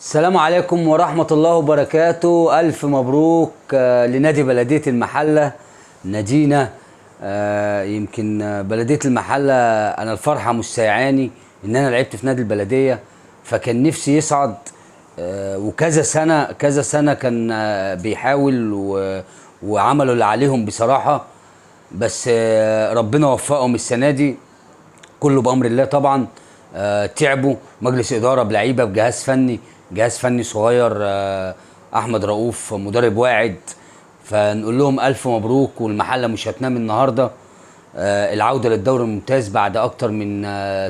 السلام عليكم ورحمة الله وبركاته. ألف مبروك لنادي بلدية المحلة، نادينا. يمكن بلدية المحلة، أنا الفرحة مش سايعاني إن أنا لعبت في نادي البلدية، فكان نفسي يصعد. وكذا سنة كذا سنة كان بيحاول وعملوا اللي عليهم بصراحة، بس ربنا وفقهم السنة دي، كله بأمر الله طبعا. تعبوا مجلس إدارة بلعيبة بجهاز فني، جهاز فني صغير، أحمد رؤوف مدرب واعد. فنقول لهم ألف مبروك، والمحلة مش هتنام النهاردة. العودة للدوري الممتاز بعد أكتر من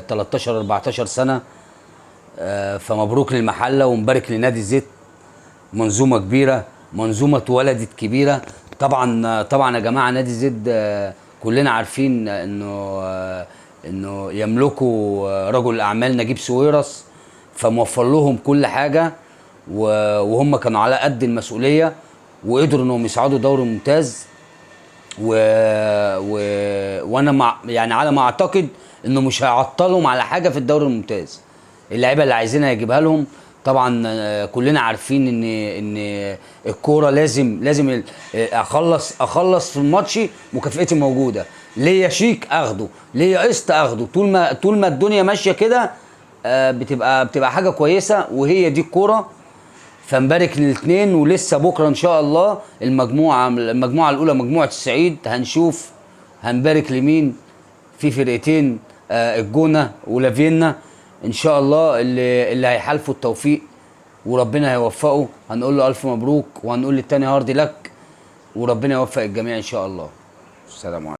13 14 سنة. فمبروك للمحلة ومبارك لنادي زد. منظومة كبيرة، منظومة اتولدت كبيرة. طبعا طبعا يا جماعة، نادي زد كلنا عارفين انه يملكوا رجل الاعمال نجيب ساويرس، فموفر لهم كل حاجة، وهم كانوا على قد المسؤولية وقدروا انهم يصعدوا دوري ممتاز. و... و... وانا مع يعني على ما اعتقد انه مش هيعطلهم على حاجة في الدوري الممتاز. اللعيبة اللي عايزينها يجيبها لهم. طبعا كلنا عارفين ان الكورة لازم اخلص في الماتش، مكافئتي موجودة، ليا شيك اخده، ليا قسط اخده. طول ما الدنيا ماشية كده بتبقى حاجة كويسة، وهي دي الكورة. فنبارك للاثنين، ولسه بكره ان شاء الله المجموعة الاولى مجموعة السعيد، هنشوف هنبارك لمين في فرقتين، الجونه ولافينا. ان شاء الله اللي هيحالفوا التوفيق وربنا هيوفقه، هنقول له الف مبروك، وهنقول للتاني hard luck، وربنا يوفق الجميع ان شاء الله. السلام عليكم.